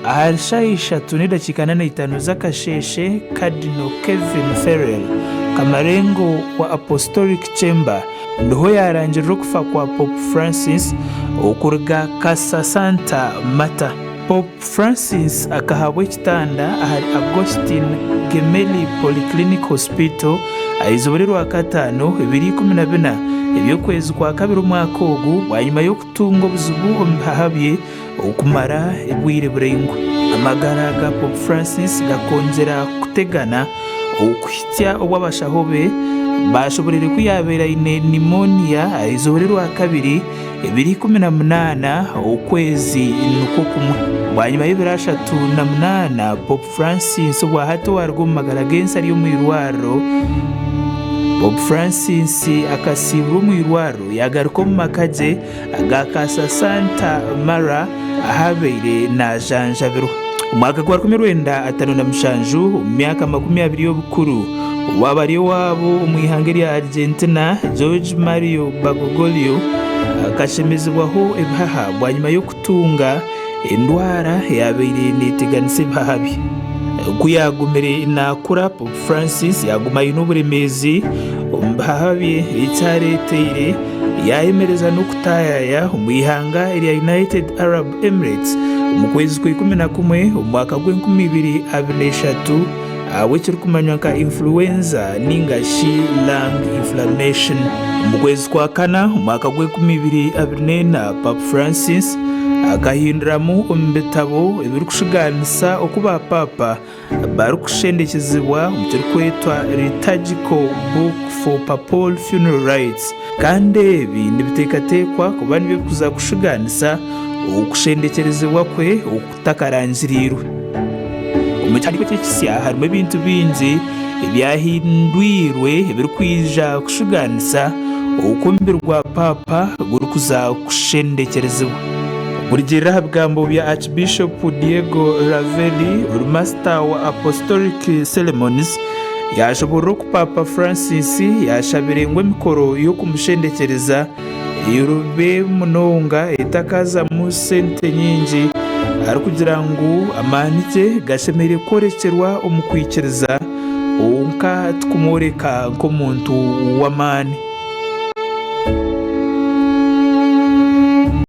Ahari shaaha ishatu n'edakiika 45 z'akasheeshe, Cardinal Kevin Farrell, kamarengo wa Apostolic Chamber, niho yaarangirira okufa kwa Pope Francis okuruga Casa Santa Marta. Pope Francis akahabwa ekitanda ahari Agostine Gemelli Polyclinic Hospital ah'eizooba ry'Orwakataano ebiro 14 eby'okwezi kwa kabiri omwaka ogu bwanyima y'okutunga obuzibu omu bihaha bye okumara obwire buraingwa. Amagara ga Pope Francis gakongyera kutegana okuhitsya obu abashaho be baashoboreire ku yaabaire aine pneumonia ah'eizooba ry'Orwakabiri ebiro 18 okwezi nikwo kumwe. Bwanyima y'ebiro 38, Pope Francis obwahati owaaruga omu magara g'ensi ari omu irwariro, Pope Francis akasiiburwa omu irwariro yaagaruka omu maka gye aga Casa Santa Mara ahu abaire naajanjabirwa. Omwaka gwa 1957, omu myaka 20 y'obukuru, owaaba ari owaabo omu ihanga erya Argentina, Jorge Mario Bergoglio akashemezibwaho ebihaha bwanyima y'okutunga endwara eyaabaire neeteganisa ebihaha bye. Ku yaagumire naakura, Pope Francis yaaguma aine oburemeezi omu bihaha bye ekyareeteire Yaayemereza n'okutaayaaya omu ihanga erya United Arab Emirates omu kwezi kwa 11 omu mwaka gw'enkumi ibiri abiri n'eshatu ahabw'ekirikumanywa nka influenza ninga shi lung inflammation. Omu kwezi kwa kana omu mwaka gw'enkumi ibiri abiri n'ena, Pope Francis akahinduramu omu bitabo ebirikushugaanisa oku ba Paapa barikushendekyezibwa omu kirikwetwa Liturgical Book for Papal Funeral Rites, kandi ebi nibiteekateekwa kuba nibyo birikuza kushugaanisa okushendekyerezibwa kwe okutakarangiriirwe. Omu kihandiiko eki ekisya harimu ebintu bingi ebyahindwirwe ebirikwija kushugaanisa oku omubiri gwa Paapa gurikuza kushendekyerezibwa. Kurugiirira aha bigambo bya Aakibiishopu Diego Ravelli, ori Masita wa Apostolic Ceremonies, yaashoboorora oku Paapa Francis yaashabire ngu emikoro y'okumushendekyereza eyorobe munonga etakazamu sente nyingi arikugira ngu amaani gye gashemereire kworekyerwa omu kwikiriza kwonka tikumworeka nk'omuntu w'amaani.